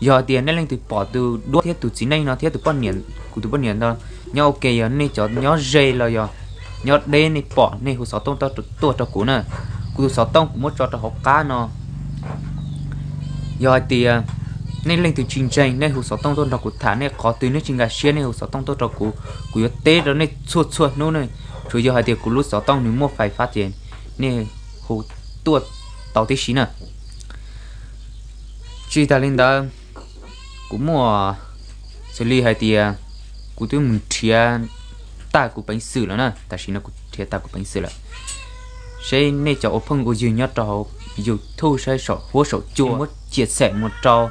Yog hais tias nej leej twg pom tus duab thiab tus txiv neej no thiab tus poj niam, kuv tus poj niam ntawd nyob ua ke, yog nej cov nyob ze los yog nyob deb nej pom nej hu xov tooj tuaj rau kuv na. Kuv tus xov tooj kuv muab tso rau hauv qab no. Yog hais tias nej leej twg tsis ntseeg nej hu xov tooj tuaj nrog kuv tham, nej qhov twg nej tsis nkag siab nej hu xov tooj tuaj rau kuv, kuv yuav teb rau nej txhua txhua hnub ne. Tsuas yog hais tias kuv lub xov tooj nws muaj fais fab ces nej hu tuaj tau tib si na. Tsis tas li ntawd, kuv muaj, xws li hais tias kuv twb mus nrhiav tag kuv peev xwm lawm na, tam sim no kuv nrhiav tag kuv peev xwm lawm. Seb nej cov ua phooj ua ywg nyob rau hauv YouTube saib saum huab saum cua muab chia sẻ mus rau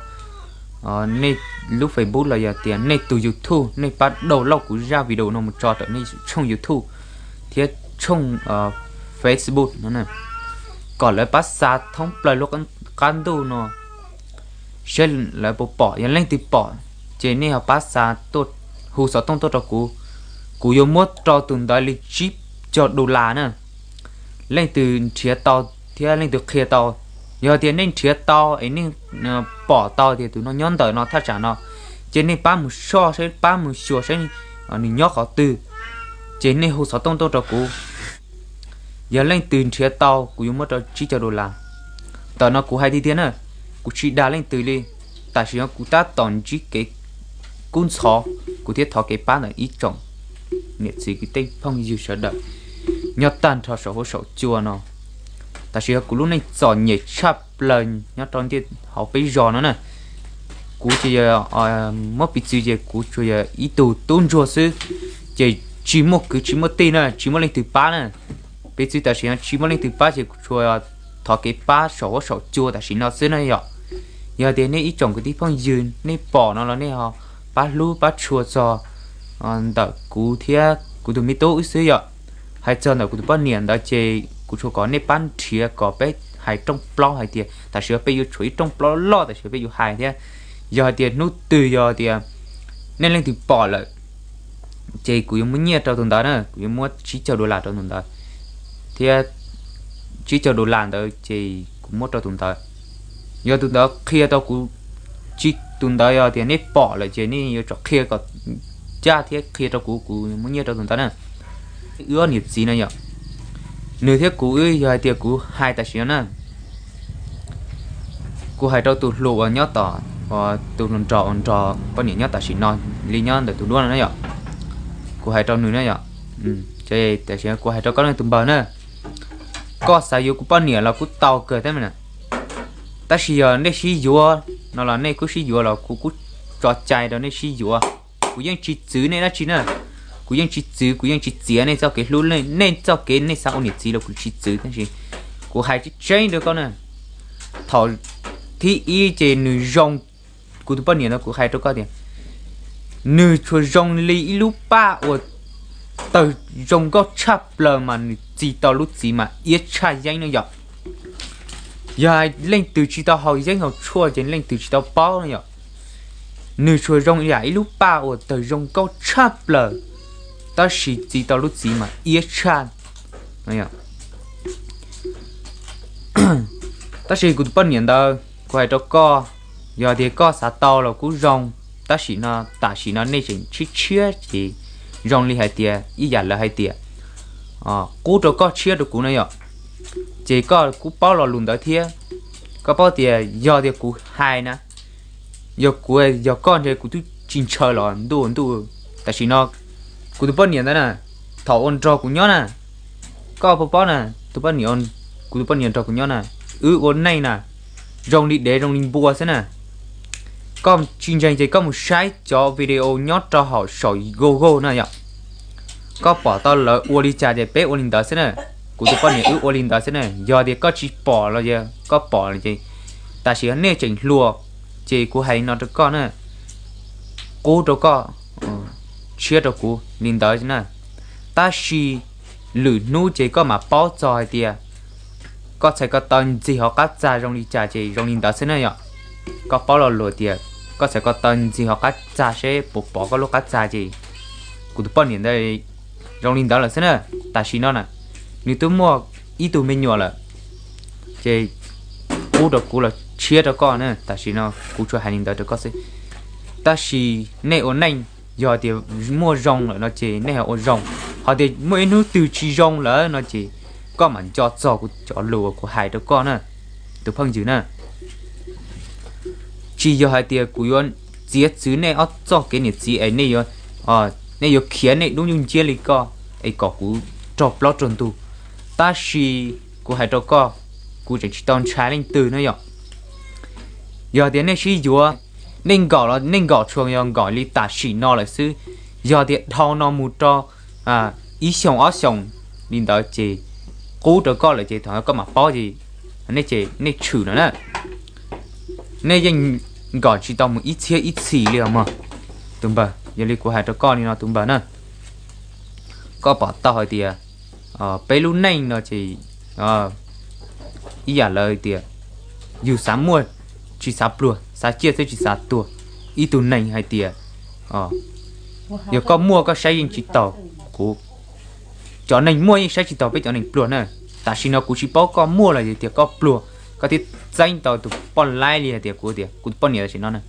nej lub Facebook los yog tias nej tus YouTube, nej pab download kuv zaj video no mus tso rau nej tshooj YouTube thiab tshooj Facebook no, kom lawv pab xa thoob plaws lub qab ntuj no, seb lawv puas pom. Yog leej twg pom ces nej ho pab xa tuaj, hu xov tooj tuaj rau kuv, kuv yuav muab rau tus ntawd li tsib caug dollar na. Leej twg nrhiav tau thiab leej twg qhia tau, yog tias nej nrhiav tau es nej pom tau tias tus no nyob ntawm no thaj tsam no, ces nej pab mus soj saib, pab mus xyuas saib nws nyob qhov twg, ces nej hu xov tooj tuaj rau kuv. Yog leej twg nrhiav tau kuv yuav muab rau tsib caug dollar. Ntawm no kuv hais tiag tiag na, kuv tsis dag leej twg li. Tam sim no kuv tab tom ntsib kev kub ntxhov, kuv thiaj thov kev pab ntawm ib tsoom niam txiv kwv tij phooj ywg sawv daws nyob tag nrho saum huab saum cua no. Tam sim no kuv lub neej txom nyem tshaj plaws nyob rau ntiaj hauv peb zos no na. Kuv ces yog, muab piv txwv ces kuv tsuas yog ib tug tub ntsuag xwb, ces tsis muaj kwv tsis muaj tij na, tsis muaj leej twg pab na. Piv txwv tam sim no tsis muaj leej twg pab ces kuv tsuas thov kev pab saum huab saum cua tam sim no xwb na yom. Yog tias nej ib tsoom kwv tij phooj ywg nej pom no los nej ho pab hlub pab tshua txog ntawm kuv thiab kuv tus me tub wb xwb yom. Hais txog ntawm kuv tus poj niam ntawd ces kuv tsuas kom nej pab nrhiav kom peb hais rooj plaub hais tias tam sim no peb yuav tshuav ib rooj plaub loj tam sim no peb yuav hais thiab. Yog hais tias hnub twg yog tias nej leej twg pom lawm ces kuv yuav muab nyiaj rau tus ntawd na, kuv yuav muab tsib caug dollar rau tus ntawd, thiab tsib caug dollar ntawd ces kuv muab rau tus ntawd. Yog tus ntawd qhia tau kuv, tsis, tus ntawd yog tias nej pom lawm ces nej yuav tsum qhia kom ncaj thiab qhia rau kuv, kuv muab nyiaj rau tus ntawd na. Wb ob niam txiv no yom, nws thiab kuv wb yog hais tias kuv hais tam sim no na, kuv hais rau tus hluas uas nyob tom, tus hluas nraug uas nrog poj niam nyob tam sim no li nyob ntawm tus duab no na yom. Kuv hais rau nws na yom, tam sim no kuv hais rau koj ne tus npawg na, koj xav yuav kuv poj niam los kuj tau kawg thiab na. Tab sis yog nej sib yuav no los nej kuj sib yuav los kuv kuj tso cai rau nej sib yuav. Kuv yeej tsis txwv nej dab tsi na, kuv yeej tsis txwv, kuv yeej tsis txiav nej txoj kev hlub, nej txoj kev nej xav ua niam txiv los kuv tsis txwv, tab sis kuv hais tseeb tseeb rau koj na, thaum thib ib ces nws zoo, kuv tus poj niam no kuv hais rau koj tias nws tsuas zoo li ib lub paj uas tawg zoo nkauj tshaj plaws mas nws txi tau lub txiv mas iab tshaj yeeb no yom. Yog leej twg tsis tau haus yeeb haus tshuaj ces leej twg tsis tau paub no yom. Nws tsuas zoo yam ib lub paj uas tawg zoo nkauj tshaj plaws, tab sis txi tau lub txiv mas iab tshaj. Tab sis kuv tus poj niam ntawd kuv hais rau koj, yog tias koj xav tau los kuj zoo, tab sis no tam sim no nej tseem tshiab tshiab ces zoo li hais tias ib yam lawv hais tias qub rau koj tshiab rau kuv no yom. Ces koj kuj paub lo lus ntawd thiab, koj paub tias yog tias kuv hais na, yog kuv yog koj ntshe kuv twb tsis ntshaw los ntuj ntuj. Tam sim no kuv tus poj niam ntawd na, thaum ua nrog kuv nyob na, koj paub paub na, tus poj niam, kuv tus poj niam nrog kuv nyob na, wb ua neej na zoo li dev zoo li npua xwb na. Koj tsis ntseeg ces koj mus saib cov video nyob rau hauv saum Google na yom. Koj pom tau lawv ua li cas ces peb ua li ntawd xwb na. Kuv tus poj niam wb ua li ntawd xwb na. Yog tias koj tsis pom los yog koj pom ces tam sim no nej tseem hluas, ces kuv hais li no rau koj na, qub rau koj, tshiab rau kuv li ntawd na. Tab sis lwm hnub ces koj mam paub txog hais tias koj txhais ko taw ntxig hauv qab txag zoo li cas ces zoo li ntawd xwb na yom. Koj paub lo lus tias koj txhais ko taw ntxig hauv qab txag seb puas pom koj lub qab txag ces kuv tus poj niam ntawd zoo li ntawd lawm xwb na. Tam sim no na, nws twb muaj ib tug me nyuam lawm, ces qub rau kuv los tshiab rau koj na. Tam sim no kuv tsuas hais li ntawd rau koj xwb. Tab sis nej ua neej, yog tias muaj zoo lawm no ces nej ho ua zoo, ho tias muaj ib hnub twg tsis zoo lawm no ces koj mam nco txog kuv cov lus uas kuv hais rau koj na, tus phooj ywg na. Tsis yog hais tias kuv yuav txiav txwv nej ob txoj kev niam txiv es nej yuav khiav nej dub nyuj nciab li koj es kom kuv raug plaub raug ntug. Tab sis kuv hais rau koj, kuv tseem tsis tau ntshai leej twg na yom. Yog tias nej sib yuav, nej nkaum los nej nkaum tsuas yog nkaum li tam sim no lawm xwb. Yog tias dhau no mus rau ib xyoos ob xyoos li ntawd ces qub rau koj lawm ces thaum koj mam paub ces nej ces nej tshwm no na. Nej yeej nkaum tsis tau mus ib txhiab ib txhis li os mog tus npawg. Yog li kuv hais rau koj li no tus npawg na, koj pom tau hais tias peb lub neej no ces ib yam lawv tias yus xav muaj tsis xav pluag, xav ciaj xwb tsis xav tuag. Ib tug neeg hais tias yog koj muaj koj saib yeej tsis taus kuv, cov neeg muaj yeej saib tsis taus peb cov neeg pluag na. Tam sim no kuv tsis paub koj muaj los yog tias koj pluag, koj thiaj txeeb tau tus poj laib li hais tias kuv tias kuv tus poj niam tam sim no na.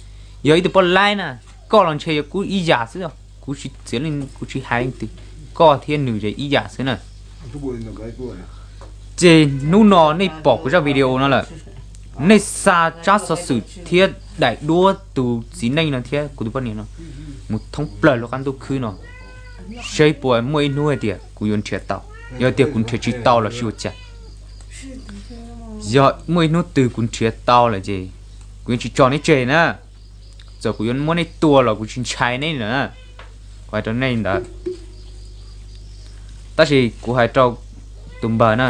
Yog ib tug poj laib na, koj los ntshe yog kuj ib yam xwb, kuv tsis txiav leej, kuv tsis hais leej twg, koj thiab nws ces ib yam xwb na. Ces hnub no nej pom kuv zaj video no lawm, nej xa tsab xov xwm thiab daim duab tus txiv neej no thiab kuv tus poj niam no mus thoob plaws lub qab ntuj khwb no, seb puas muaj ib hnub hais tias kuv yuav nrhiav tau. Yog tias kuv nrhiav tsis tau los sib ua cas, yog muaj ib hnub twg kuv nrhiav tau lawm ces kuv yuav tsis tso neb tseg na. Txawm kuv yuav muab neb tua los kuv tsis ntshai neb lawm na. Kuv hais rau nej ntawd. Tab sis kuv hais rau tus npawg na,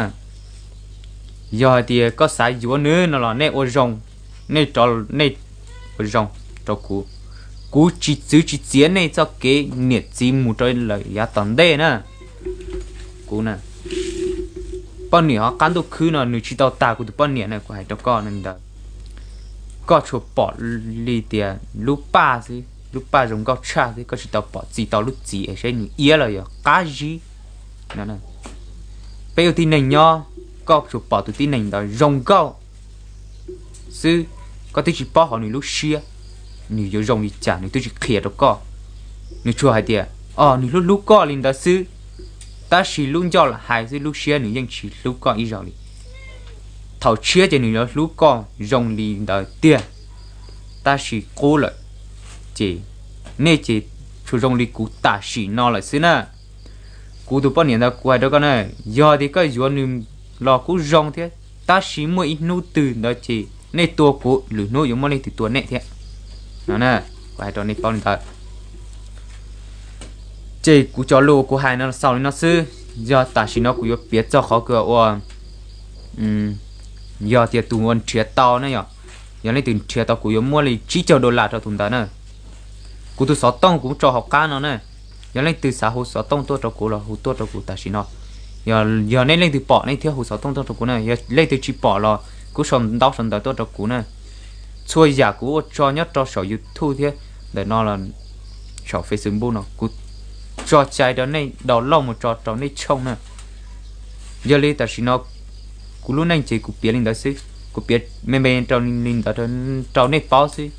yog hais tias koj xav yuav nws no los nej ua zoo, nej, nej ua zoo rau kuv. Kuv tsis txwv tsis txiav nej txoj kev niam txiv mus rau lawm yav tom ntej na. Kuv na, poj niam hauv qab ntuj khwb no nws tsis tau tag kuv tus poj niam na, kuv hais rau koj ntawd. Koj tsuas pom li tias lub paj xwb, lub paj zoo nkauj tshaj xwb, koj tsis tau pom txi tau lub txiv es saib nws iab los yog qab zib. Peb ua tib neeg nyob, koj tsuas pom tus tib neeg ntawd zoo nkauj xwb, koj twb tsis paub hauv nws lub siab nws yuav zoo li cas, nws twb tsis qhia rau koj. Nws tsuas hais tias, o, nws hlub hlub koj li ntawd xwb, tab sis lub ncauj lam hais xwb, lub siab nws yeej tsis hlub koj ib zaug li. Thaum tshiab ces nws yuav hlub koj zoo li ntawd tiag, tab sis qub lawm ces nej ces tsuas zoo li kuv tam sim no lawm xwb na. Kuv tus poj niam ntawd kuv hais rau koj na, yog tias koj yuav nws los kuj zoo thiab, tab sis muaj ib hnub twg ntawd ces nej tua kuv, lwm hnub yuav muaj leej twg tua nej thiab. No na, kuv hais rau nej paub li ntawd. Ces kuv cov lus kuv hais no xaus li no xwb, yog tam sim no kuv yuav piav txog qhov kws ua, yog tias tus uas nrhiav tau na yom, yog leej twg nrhiav tau kuv yuav muab li tsib caug dollar rau tus ntawd na. Kuv tus xov tooj kuv tso hauv qab no na, yog leej twg xav hu xov tooj tuaj rau kuv los hu tuaj rau kuv tam sim no. Yog nej leej twg pom nej thiaj hu xov tooj tuaj rau kuv na, yog leej twg tsis pom los kuj sau ntaub sau ntawv tuaj rau kuv na. Txhua yam kuv ua tso nyob rau saum YouTube thiab ntawm no los saum Facebook no kuv tso cai rau nej download mus tso rau nej tshooj na. Yog li tam sim no kuv lub neej ces kuv piav li ntawd xwb, kuv piav me me rau li ntawd rau nej paub xwb.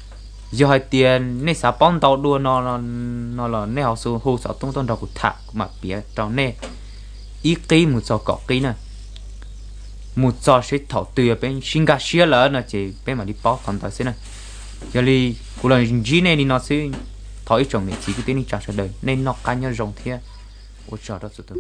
Yog hais tias nej xav paub ntau dua no, no los nej ho hu xov tooj tuaj nrog kuv tham, kuv mam piav rau nej ib qib mus txog kaum qib na. Mus txog seb thaum twg yog peb sib nkag siab lawm no ces peb mam li paub qhov ntawd xwb na. Yog li kuv los ntsib nej li no xwb, thov ib tsoom niam txiv kwv tij neej tsa sawv daws nej noj qab nyob zoo thiab ua tsaug rau txhua tus.